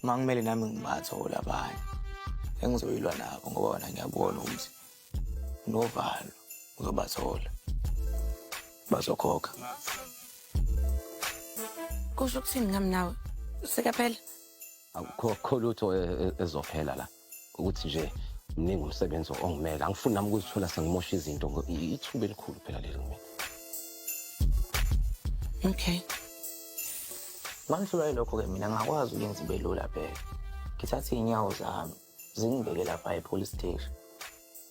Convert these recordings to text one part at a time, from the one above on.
Uma kumele nami ngibathole abanye engizoyilwa nabo ngoba wena ngiyabona ukuthi unovalo uzobathola bazokhokha. Kusho ukuthini ngami nawe? Sekaphela. Akukho lutho ezophela la. Ukuthi nje mningi umsebenzi ongimele. Angifuni nami ukuzithola sengimosha izinto. Ithuba elikhulu phela leli kumina. Okay. Mangihlulwa yilokho-ke mina ngingakwazi ukuyenza ibe lula phela. Ngithathe iy'nyawo zami zingibeke lapha e-police station.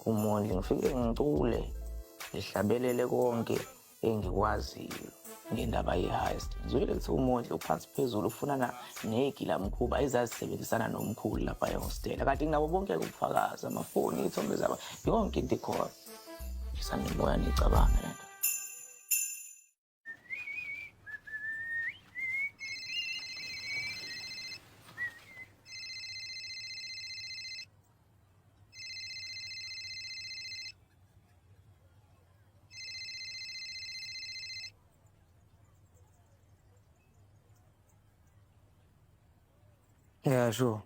Umondli ngifike ngicule ngihlabelele konke engikwaziyo ngendaba ye-heist. Ngizwile kuthiwa uMondli uphansi phezulu ufunana nezigilamkhuba ezazisebenzisana nomkhulu lapha ehostela. Kanti nginabo bonke ubufakazi, amafoni, iy'thombe zabo, yonke into ikhona. Ngisanomoya niyicabanga le nto. Yeah, sure.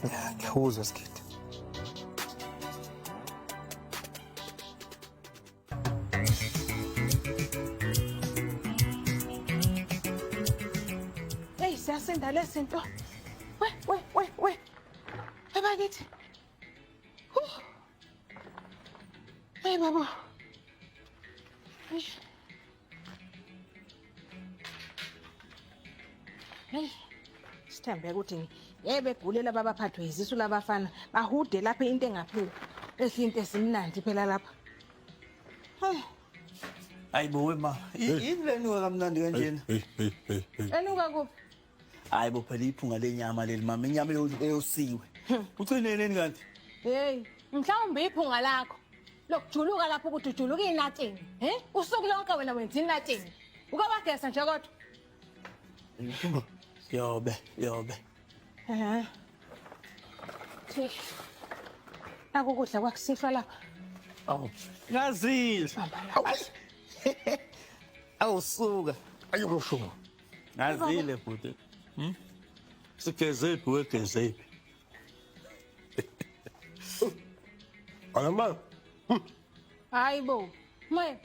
Yeah, ngiyakuzwa Sigidi. Hey, siyasinda lezinto. We we we we. Ebakithi. Huh. Hey baba. Hey. Sithembe ukuthi ngeke begule laba baphathwe izisu labafana bahude lapha into engapheli. Esinto esimnandi phela lapha. Hayi bo wema, yini le nuka kamnandi kanjena? Hey, hey, hey, hey. Enuka kuphi? Hayi bo phela iphunga lenyama leli mama, inyama eyosiwe. Ucineleni kanti? Hey, mhlawumbe iphunga lakho lokujuluka lapho ukuthi ujuluka inatini, he? Usuku lonke wena wenza inatini. Uke wageza nje kodwa. Yobe, yobe. Ehhe. Naku ukudla kwakusihlwa lapha. Awu, ngazile. Awusuka. Ayikusho. Ngazile bhuti. Hmm? Sigezephi wegezephi? Alama. Hayi bo. Maye.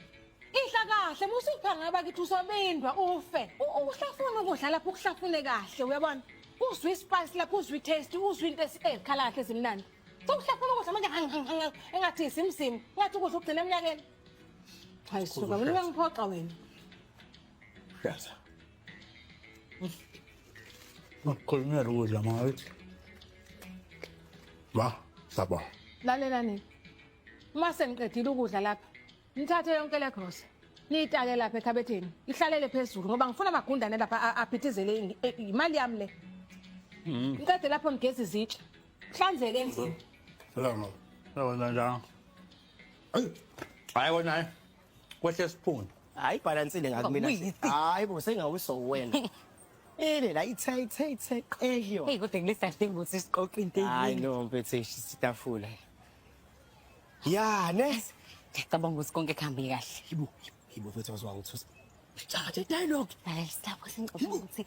Idla kahle musupha ngaba kithi usobindwa ufe. Uhlafuna ukudla lapho ukuhlafune kahle uyabona. Uzwe ispice lapho uzwe itaste uzwe into ezikhala kahle ezimnandi. Sewuhlafuna ukudla manje hang hang hang engathi isimsimu. Ngathi ukudla ugcina eminyakeni. Hayi suka wena uyangiphoxa wena. Yaza. Ukukhulumela ukudla mawethu. Ma, saba. Lalela nini. Uma sengiqedile ukudla lapha, nithathe yonke le grosa. Niyitake lapha ekhabetheni. Ihlalele phezulu ngoba ngifuna amagundane lapha aphithizele imali yami le. Ngiqede lapho ngigeza izitsha. Hlanzeke endlini. Salama. Yabona njalo. Ayi. Hayi kona hayi. Kwehle isiphundu. Hayi balansile ngakumina. Hayi bo sengawiswa uwena. Ele la ithe ithe ithe qeyo. Hey kodwa ngilesa thing ukuthi siqoqe into Hayi no mfethu isitafula. Ya ne. Ngiyacabanga ukuthi konke kuhambe kahle. Yibo yibo mfethu wazwa ngithusa. Chaje dialogue. Lalela silapho sengicabanga ukuthi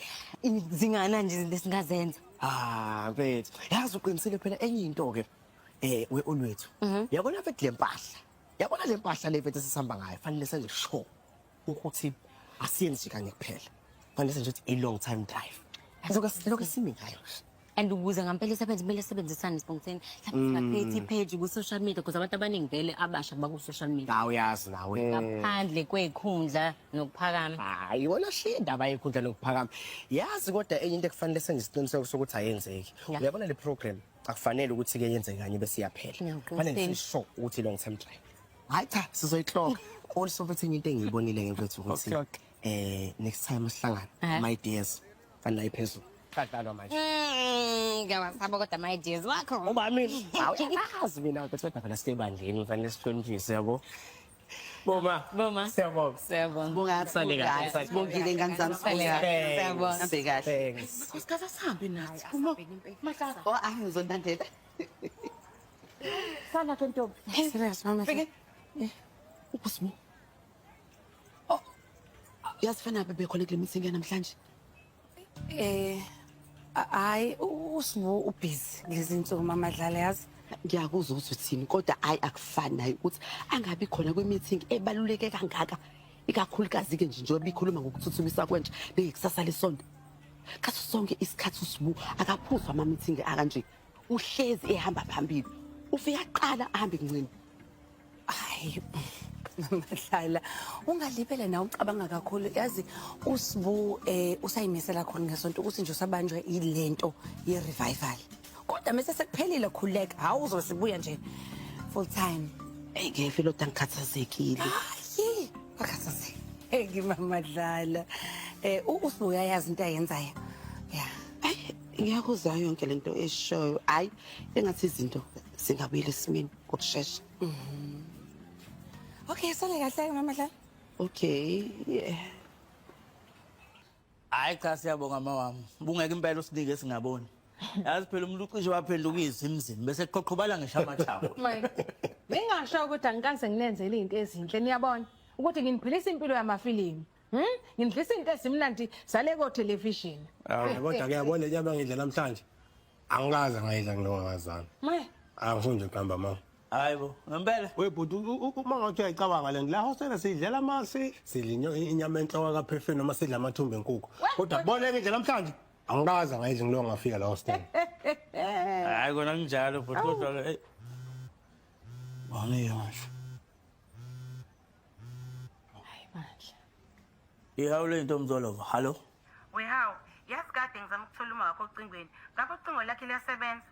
zingana nje izinto esingazenza. Ah mfethu yazi uqinisile phela enye into ke eh we olwethu. Yabona mfethu le mpahla. Yabona le mpahla le mfethu esihamba ngayo fanele senze sure ukuthi asiyenzi kanye kuphela. Fanele senze ukuthi i long time drive. Lokho simi ngayo. And ukuze ngampela isebenze kumele sisebenzisane Sibongiseni. Mhlawumbe singacreate i-page ku-social media because abantu abaningi vele abasha baku-social media. Hawu yazi nawe. Ngaphandle kwey'khundla nokuphakama. Hayi wona shiya indaba yekhundla nokuphakama. Yazi kodwa enye into ekufanele senze isiqiniseko sokuthi ayenzeki. Uyabona le program akufanele ukuthi ke yenzeke kanye bese iyaphela. Ngiyakuqinisela. Fanele sisho ukuthi long term drive. Hayi cha sizoyihloka. Also mfethu enye into engiyibonile ke mfethu ukuthi Okay, next time sihlangana Eh. my dears fanele ayiphezulu. Kadlalwa manje. Ngiyawasaba kodwa ama-ideas wakho. Uba mina awuyazi mina mfethu kodwa phela sisebandleni fanele sihloniphise yabo. Boma. Boma. Siyabonga. Siyabonga. Sibonga Sale kahle, sale. Sibongile ngane zami. Sale kahle. Siyabonga. Hambe kahle. Thanks. Nkosikazi asihambe nathi. Phuma. Mahlala. Oh, ah ngizonlandela. Sala ke ntombi. Serious mama. Fike. USbu. Oh. Yazi fana bebekhona kule meeting yanamhlanje. Hayi uSbu ubusy kulezi insuku Mama Dlala yazi. Ngiyakuzwa ukuthi uthini kodwa hayi akufani naye ukuthi angabi khona kwi-meeting ebaluleke kangaka. Ikakhulukazi ke nje njengoba ikhuluma ngokuthuthukisa kwentsha nekusasa lesonto. Ngaso sonke isikhathi uSbu akaphuzwa ama-meeting akanje. Uhlezi ehamba phambili. Ufika aqala ahambe kuncane. Hayi Mama Dlala ungalibele nawe ucabanga kakhulu yazi uSbu usayimisela khona ngesonto ukuthi nje usabanjwe ilento ye revival. Kodwa mase sekuphelile khuleka hawu uzosibuya nje full time. Eyi ngeke lodwa ngikhathazekile. Hayi akhathazeki Mama Dlala. uSbu uyayazi into ayenzayo. Yeah. Ayi ngiyakuzwa yonke lento eshoyo. Hayi engathi izinto zingabuyela esimeni ngokushesha. Okay, sale kahle Mama Dlala. Okay. Yeah. Hayi cha siyabonga mawami. Bungeke impela usinike singaboni. Yazi phela umuntu ucishe waphendukisa emzini bese eqhoqhobala ngisho amathambo. Mike, bengasho ukuthi angikaze nginenzele izinto ezinhle niyabona ukuthi nginiphilisa impilo yamafilimu. Ngidlisa into ezimnandi zale ko television. Hawu kodwa ke yabona lenyama ngidla namhlanje. Angikaze ngayidla ngilongazana. Mike, Angifuni nje uqamba mama. Hayi bo, ngempela. We bhuti uma ngathi uyayicabanga le nto la hostela sidlela amasi, sidla inyama enhloko kaphefeni noma sidla amathumbu enkukhu. Kodwa bona ngidla namhlanje angikaze ngayidla ngilo ngafika la hostela. Hayi kona kunjalo bhuti kodwa ke hey. Bani manje. Hayi bandla. Ihawu le nto mzolovo. Hallo. Wehawu, yazi kade ngizama ukuthola uma wakho ocingweni. Ngakho ucingo lakhe liyasebenza.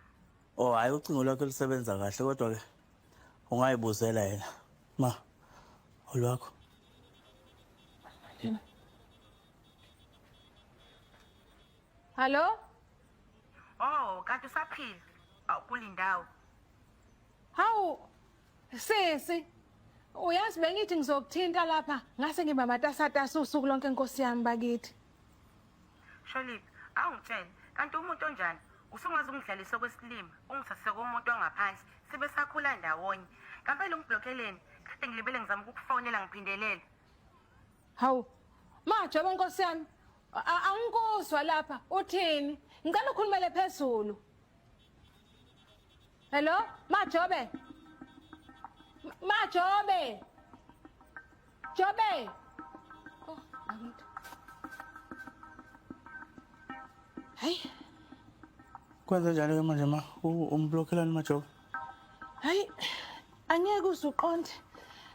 Oh hayi ucingo lwakhe lusebenza kahle kodwa ke ungayibuzela yena. Ma. Olwakho. Hallo? Oh, kanti usaphila. Awukulindawo. Hawu sisi. Uyazi bengithi ngizokuthinta lapha ngase ngiba matasatasa usuku lonke inkosi yami bakithi. Sholiphi, awungitshele, kanti umuntu onjani? Usungaze ungidlalise okwesilima, ungithathise komuntu ongaphandle, sibe sakhula ndawonye. Ngampela ungiblokeleni, kade ngilibele ngizama ukukufonela ngiphindelela. Hawu. Majobe nkosi yami, angikuzwa lapha uthini? Ngicela ukhulumele phezulu. Hello, Majobe. Majobe. Jobe. Oh, bakithi. Hayi, Kwenza njani ke manje ma? Umblokelani majobe? hayi. Angeke uzuqonde.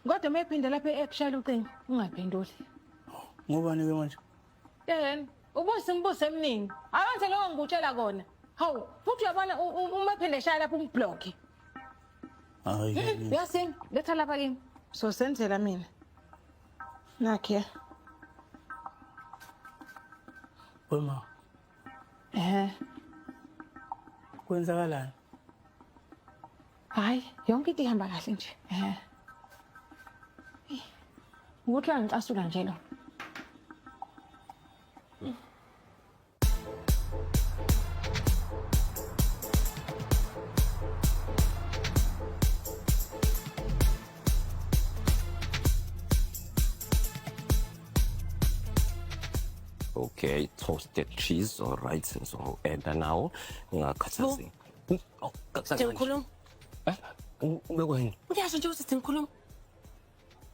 Kodwa mayiphinda lapha ekushayela ucingo, ungaphenduli. Ngobani ke manje? Yena, ubuze imibuzo eminingi. Awenze lokho ngikutshela kona. Hawu, futhi uyabona uma ephinde eshaya lapha umblock. Hayi. Uyasini, letha lapha kimi. So senzela mina. Nakhe. Wema, kwenzakalani? Hayi, yonke into ihamba kahle nje. Ukuthi uyangicasula nje lo. Okay, toasted cheese, all right. So enda nawo ngakhathazeki. Oh, Ngikhuluma. Ubekweni. Ngiyasho nje ukuthi ngikhuluma.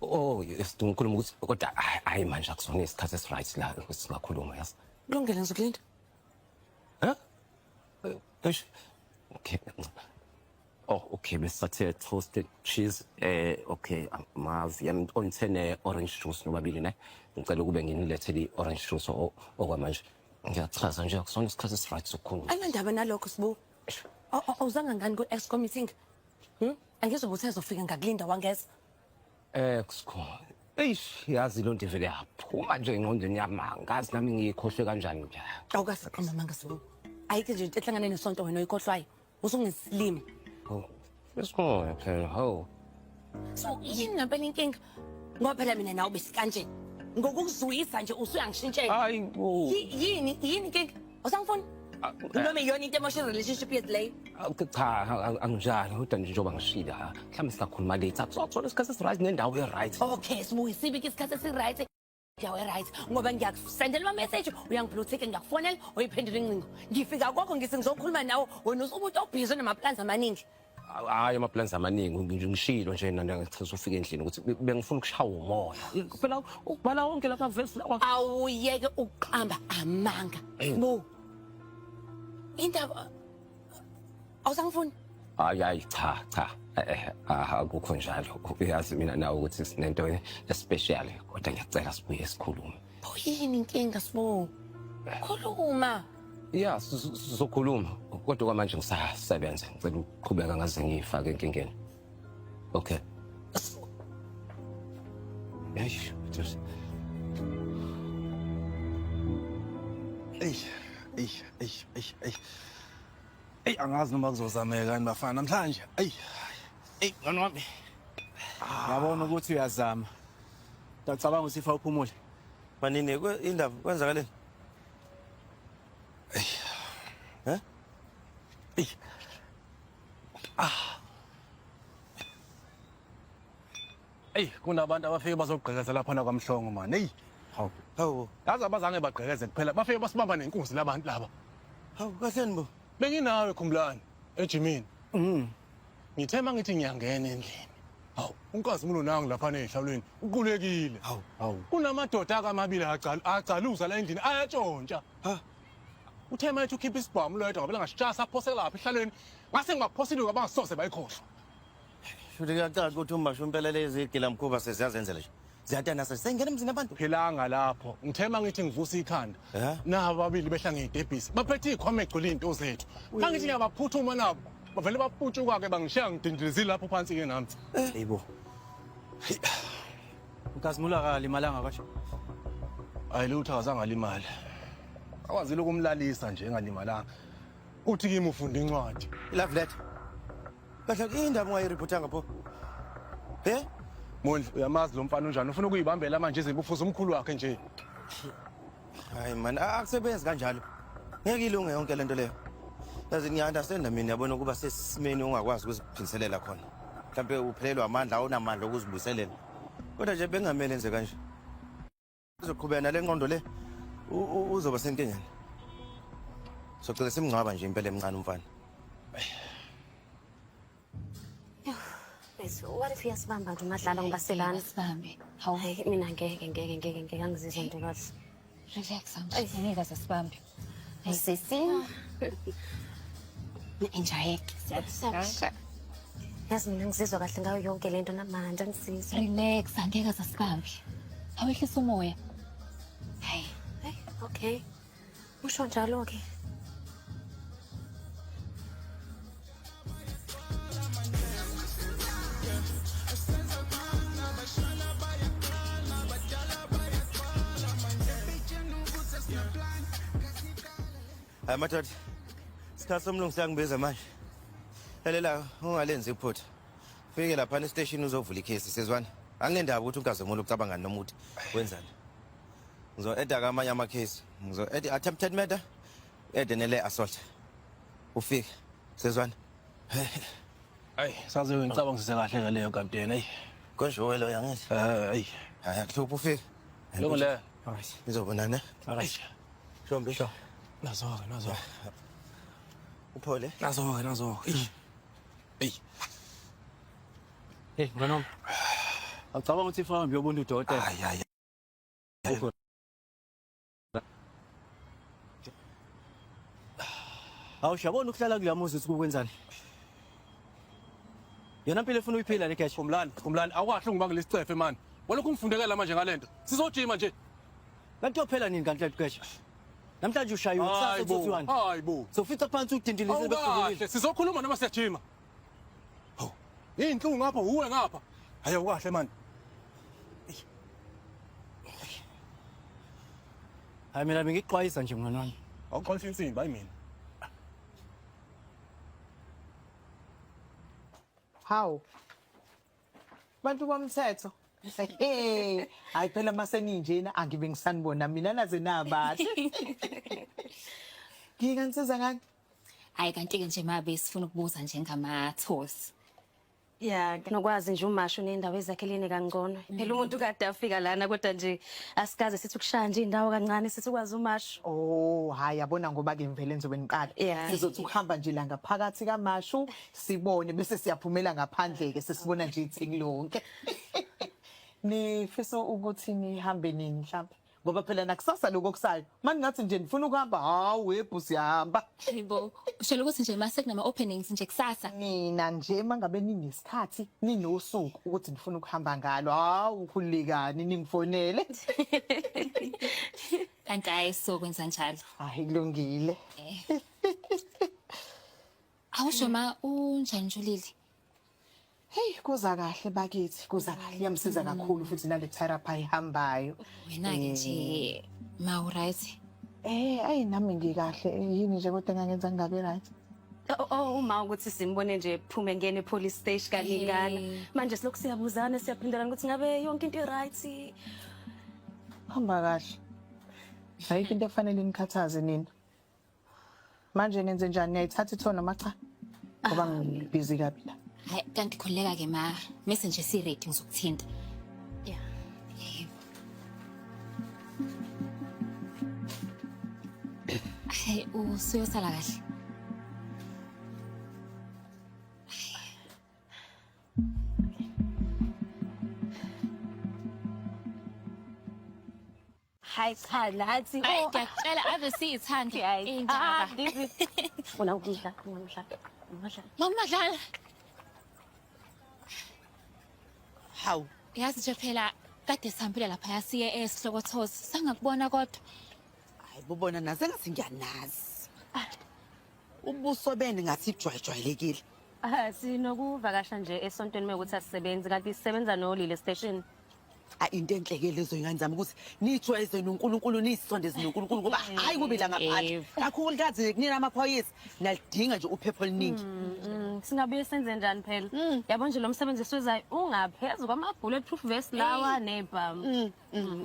Oh, yes, ngikhuluma ukuthi kodwa hayi manje akusona isikhathi esiright la ukuthi singakhuluma yazi. Kulungile ngizokulinda. Huh? Eish. Okay. Oh, okay, besathe toasted cheese. Okay, mavi onthene orange juice nobabili ne. Ngicela ukube nginilethele i-orange juice okwamanje. Ngiyachaza nje akusona isikhathi esiright sokukhuluma. Anandaba nalokho Sibu. Awuzanga ngani ku-exco meeting? Angizwe ukuthi ezofika ngakulinda wangeza. Exco. Eish, yazi lo nto ivele yaphuma nje engqondweni yami. Angazi nami ngiyikhohlwe kanjani nje. Awukaze qamba amanga Sibu. Ayikho nje into ehlangane nesonto wena oyikhohlwayo. Usungesilima. Oh, Esiko phela, hawu. So yini ngempela inkinga? Ngoba phela mina nawe besikanje. Ngokukuzwisa nje usuyangishintshela. Hayi bo. Yini inkinga? Awusangifuni? Noma iyona into emosha i-relationship yethu leyo. Cha, anginjalo kodwa nje njengoba ngishilo ha, mhlawumbe singakhuluma later. Kuzothola isikhathi esi-right nendawo e-right. Okay, sibuye sibike isikhathi esi-right. Indawo e-right ngoba ngiyakusendela ama-message, uyangiblutika, ngiyakufonela, uyiphendula incingo. Ngifika kwakho ngithi ngizokhuluma nawe, wena usumuntu obhizi onama-plans amaningi. Hayi ama-plans amaningi ngishilo nje nangithatha ufika endlini ukuthi bengifuna ukushawa umoya. Phela ukubhala wonke la mavesi lawa. Awuyeke ukuqamba amanga. Bu. Indaba awusangifuni? Hayi hayi cha cha. Akukho njalo. Uyazi mina nawe ukuthi sinento especial kodwa ngiyacela sibuye sikhulume. Pho yini inkinga Sibu? Khuluma. Ya sizokhuluma kodwa kwamanje ngisasebenza ngicela ukuqhubeka ngaze ngiyifake enkingeni. Okay. Eish, just Ey, ey, ey, ey, ey. Ey, angazi noma kuzozameka yini bafana namhlanje. Ey. Ey, mngani wami. Ngiyabona ukuthi uyazama. Ngiyacabanga ukuthi ifa uphumule. Manini indaba kwenzakaleni? Ey. Eh? Ey. Ah. Ey, kunabantu abafike bazogqekeza lapha na kwaMhlongo man. Ey. Hawu. Hawu. Yazi abazange bagqekeze kuphela. Bafike basibamba nenkunzi labantu laba. Hawu, kahleni bo. Benginawe khumbulani ejimini. Ngithe mangithi ngiyangena endlini. Hawu, uNkazimulo nangu lapha nezihlalweni uqulekile. Hawu, hawu. Kunamadoda akamabili agcaluza la endlini ayatshontsha. Ha. Uthe mayethi ukhipha isibhamu loyedwa ngabela ngasitsha saphoseka lapha ehlalweni. Ngase ngibaphosile ngoba bangasoze bayikhohlwa. Shuthi kuyacaca ukuthi umasho impela lezi gilamkhuba seziyazenzela nje. Ziyatanasa sengena emzini abantu. Philanga lapho. Ngithe mangithi ngivusa ikhanda. Eh? Naba ababili behla ngey'tebhisi. Baphethe iy'khwama egcwele iy'nto zethu. Mangithi ngiyabaphuthuma nabo. Bavele baputshuka-ke bangishiya ngidindilizile lapho phansi-ke nami. Yebo. Nkazimulo akalimalanga kwasho. Hayi lutho akazange alimale. Akwazile ukumlalisa nje engalimalanga. Uthi kimi ufunda incwadi. I-love letter. Kahle indaba ungayiripotanga pho. Eh? Mondli uyamazi lo mfana unjani ufuna ukuyibambela manje izibufuza umkhulu wakhe nje. Hayi man, akusebenzi kanjalo. Ngeke ilunge yonke lento leyo. Yazi ngiya-understand mina yabona ukuba sesimeni ungakwazi ukuziphindiselela khona. Mhlampe uphelelwa amandla awunamandla okuzibuyiselela. Kodwa nje bengamele enze kanje. Uzoqhubeka nale ngqondo le uzoba senkingeni. Socela simngcwaba nje impela emncane umfana. Bethu, what if uyasibamba nje umadlala ngoba selana? Sibambe. Hawu. Hayi mina ngeke ngeke ngeke ngeke angizizwa nje kahle. Relax, angeke aze sibambe. Sisi. Enjoy it. Yazi mina ngizizwa kahle ngayo yonke lento namanje angizizwa. Relax, angeke aze sibambe. Awehlisa umoya. Hey, hey, okay. Usho njalo ke. Hayi madoda. Isikhathi somlungu siyangibiza manje. Lalela ungalenzi iphutha. Fike lapha estation uzovula ikhesi sezwana. Anginendaba ukuthi uNkazimulo ucabangani noma ukuthi wenzani. Ngizo-eda kamanye amakhesi. Ngizo-eda attempted murder, ede nele assault. Ufike sezwana. Hayi saze ngicabangisise kahle ke leyo kapteni hey. Konje welo yangithi. Hayi. Hayi akuhluphi ufike. Lungile. Alright. Nizobonana. Alright. Shombi. Nazo-ke nazo. Uphole. Nazo-ke nazo-ke. Ey. Hey, mngani wami. Awucabanga ukuthi ifa uhambe uyobona udokotela. Hayi hayi. Hawu siyabona ukuhlala kuleya muzi ukuthi kukwenzani. Yona mpilo efuna uyiphila le cash. Khumlani, Khumlani awukahle ungibangela isicefe man. Walokhu ungifundekela manje ngalento. Sizojima nje. Kanti yophela nini kanti le cash? Namhlanje ushayiwe kusasa Hayi bo. kuthiwani? Hayi bo. Sofica phansi udindilizile Awukahle, sizokhuluma noma siyajima. Hawu. Inhlungu ngapha uwe ngapha. Hayi awukahle man. Hayi mina bengikuxwayisa nje mngani wami. Awuxolisa insimbi hayi mina. Hawu. Bantu bomthetho. Hey, hayi phela maseninjena angibe ngisanibona mina naze nabahle. Nginganisiza ngani? Hayi kanti-ke nje mabe sifuna ukubuza nje ngama-tours. Ya, nokwazi nje umasho nendawo ezakhelene kangcono. Phela umuntu kade afika lana kodwa nje asikaze sithi ukushaya nje indawo kancane sithi ukwazi umasho. Oh, hayi yabona ngoba ke ngivele ngizobe ngiqala. Yeah. Sizothi ukuhamba nje la ngaphakathi kaMashu sibone bese siyaphumela ngaphandle ke sesibona nje iTheku lonke. Nifisa ukuthi nihambe nini mhlawumbe? Ngoba phela nakusasa lokho okusayo. Maningathi nje nifuna ukuhamba, hawu webhu siyahamba. Hayibo, ushelo ukuthi nje mase kunama openings nje kusasa. Nina nje mangabe ninesikhathi ninosuku ukuthi nifuna ukuhamba ngalo, hawu khululekani ningifonele. Kanti hayi sokwenza njalo. Hayi kulungile. Awusho ma unjani Njulile? Hey kuza kahle bakithi, kuza kahle. Iyamsiza kakhulu futhi nale therapy ayihambayo. Wena-ke nje ma u-right. Ayi nami ngikahle. Yini nje kodwa engangenza ngingabi right? Oh, oh uma ukuthi simbone nje phume ngene e-police station kaningana. Manje silokhu siyabuzana siyaphindelana ukuthi ngabe yonke into i-right. Hamba kahle. Ayikho into efanele inikhathaze nina. Manje nenze njani niyayithatha ithona noma cha? Ngoba ngibhizi kabi la. Hayi kanti khululeka ke ma, mese nje si ready ngizokuthinta. Yeah. Yebo. Hayi usuyosala kahle. Hayi cha nathi. Hayi ngiyakutshela ave siyithanda indaba. Ufuna ukudla, ungadla. Ungadla. Mama Madlala. Hawu. Yazi nje phela kade sihambile lapha siye esihlokothozi sangakubona kodwa. Hayi bubona naze ngathi ngiyanazi. Ubuso beni ngathi ijwayejwayelekile. Ah, sinokuvakasha nje esontweni mekuthi asisebenzi kanti sisebenza noLile station. Ah, into enhle ke lezo ingane zami ukuthi nijwayeze noNkulunkulu nisondeze noNkulunkulu ngoba hayi kubi la ngaphandle. Kakhulukazi kunina amaphoyisa nalidinga nje uphepho oluningi. Singabuye senze njani phela? Yabo nje lo msebenzi esiwezayo ungaphezu kwama bulletproof vest lawa nebhamu.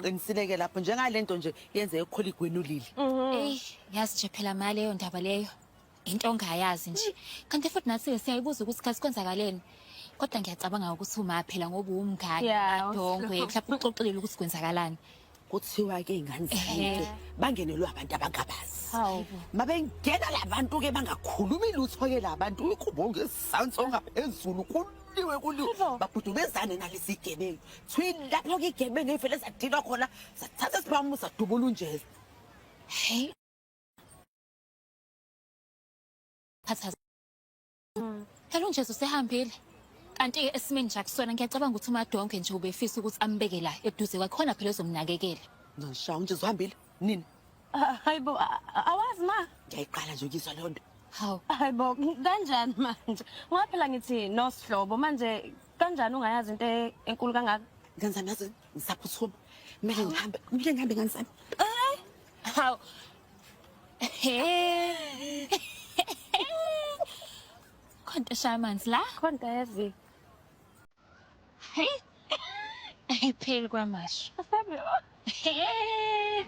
Qinisile ke lapho njengalento nje yenze ekholigweni uLili. Ey, yazi nje phela ma leyo ndaba leyo. Into ongayazi nje. Kanti futhi nathi siyayibuza ukuthi khathi kwenzakaleni. Kodwa ngiyacabanga ukuthi uma phela ngoba uwumngane Yeah, adongwe mhlawumbe uxoxelele ukuthi kwenzakalani. Kuthiwa ke ingane Ehhe. zami bangenelwe abantu abangabazi. Hawu. Mabengena labantu ke bangakhulumi lutho ke labantu ikubonge esizansi ongaphezulu kuliwe kuliwe babhudubezane nalesi gebengu. Thwi lapho ke igebengu evele zadinwa khona sathatha isibhamu sadubula unjeza. Hey. Phatha. Phela unjesu usehambile. Kanti ke esimeni nje akusona ngiyacabanga ukuthi uMadonke nje ubefisa ukuthi ambeke la eduze kwakhe khona phela ezomnakekela. Ngishawa unjesu uhambile nini? Hayibo awazi ma. Ngiyayiqala nje ukuzwa leyo nto. Hawu. Hayibo kanjani manje? Ngoba phela ngithi nosihlobo manje kanjani ungayazi into enkulu kangaka? Ngane zami yazi ngisaphuthuma. Kumele ngihambe, kumele ngihambe ngane zami. Hawu. Hey. Khonto eshaya amanzi la? Khonto yazi. Hey. Ayipheli kwamashu. Hey.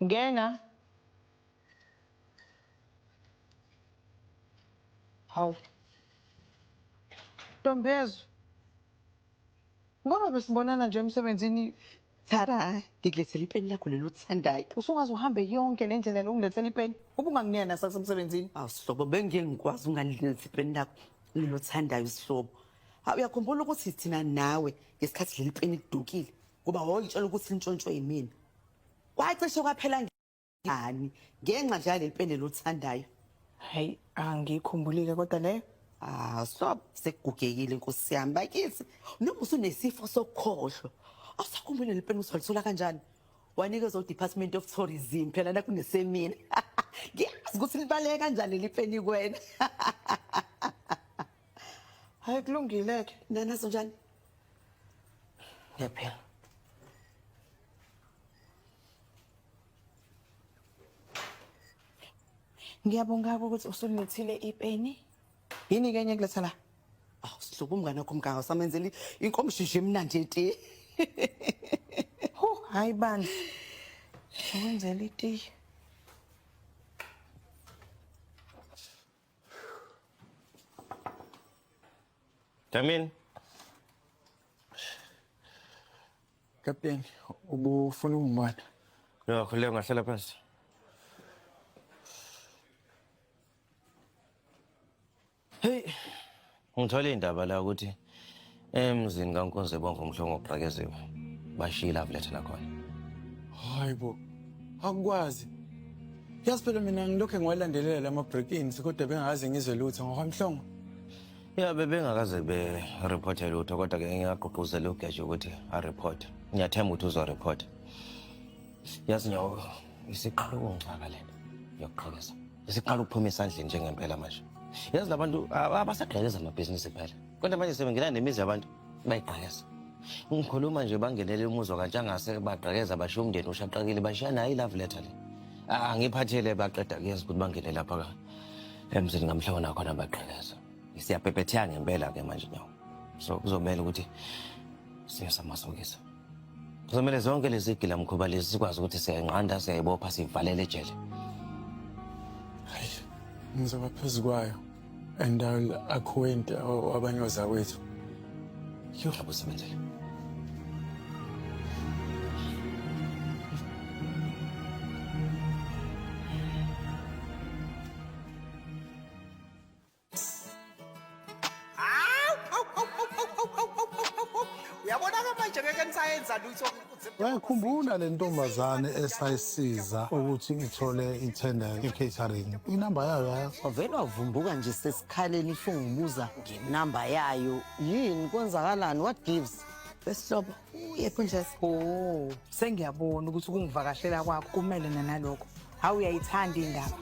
Ngena. Hawu. Ntombezo. Ngoba besibonana nje emsebenzini. Thara, ngikulethele ipeni lakho lelo othandayo. Usungaze uhambe yonke le ndlela lo ungilethela ipeni. Ubunganginena nasasemsebenzini. Awu sihlobo bengike ngikwazi unganilethi ipeni lakho lelo othandayo sihlobo. Hawu uyakhumbula ukuthi thina nawe ngesikhathi leli peni lidukile ngoba wawuyitshela ukuthi lintshontshwe yimina. Kwacishe kwaphela ngani ngenxa nje yaleli peni lothandayo. Hayi, angikhumbulile kodwa leyo. Ah, stop sekugugekile nkosi yami bakithi. Noma usunesifo sokukhohlwa. Awusakhumbuli leli peni usalithola kanjani? Wanikezwa uDepartment of Tourism phela nakunesemina. Ngiyazi ukuthi libaleke kanjani leli peni kuwena. Hayi kulungile ke. Nanazo njani? Ngiyaphela. Ngiyabonga ukuthi usulilethile ipeni. Yini ke enye kuletha la? Awu sihlobo umngane wakho umganga usamenzela inkomishishi emnandi etiye. Hu, hayi bandla. Ukwenzela itiye. Dlamini. Kapteni, ubufuna ukungibona? Ya, khululeka ungahlala phansi. Hey, ngithole indaba la ukuthi emzini kaNkonzo bonke umhlongo ogqekeziwe. Bashiya ilove letter lakhona. Hayi bo, akukwazi. Yazi phela mina ngilokhu ngiwalandelela lama break-ins kodwa bengakaze ngizwe lutho ngokwamhlongo. Ya bebengakaze be-reporte lutho kodwa ke ngiyagqugquzela uGeje ukuthi a-report. Ngiyathemba ukuthi uzo-report. Yazi nyawo isiqala ukungixaka lento yokuqhekeza. Isiqala ukuphuma esandleni njengempela manje. Yazi labantu abasagqekeza amabhizinisi kuphela. Kodwa manje sebengena nemizi yabantu bayigqekeza. Ngikhuluma nje bangenele umuzi wakantshangase bagqekeza bashiya umndeni ushaqekile bashiya nayo i-love letter le. Angiphathele baqeda kuyenza ukuthi bangene lapha ka emzini ngamhloko nakhona bagqekeza. Siyabhebhetheka ngempela ke manje nyawo. So kuzomela ukuthi siye samasokisa. Kuzomele zonke lezi gilamkhuba lezi sikwazi ukuthi siyayinqanda siyayibopha siyivalele ejele. Hayi, ngizoba phezu kwayo and I'll acquaint abanye ozakwethu. Yho, usebenzele. Uyabona-ke manje ngeke nisayenza lutho. Uyayikhumbula le ntombazane esayisiza ukuthi ithole ithenda i-catering? Inamba yayo yazi. Wavele wavumbuka nje sesikhaleni usungibuza ngenamba yayo. Yini kwenzakalani? What gives? Besihlobo, uyephi nje? Oh, sengiyabona ukuthi ukungivakashela kwakho kumele nanalokho. Hawu uyayithanda indaba.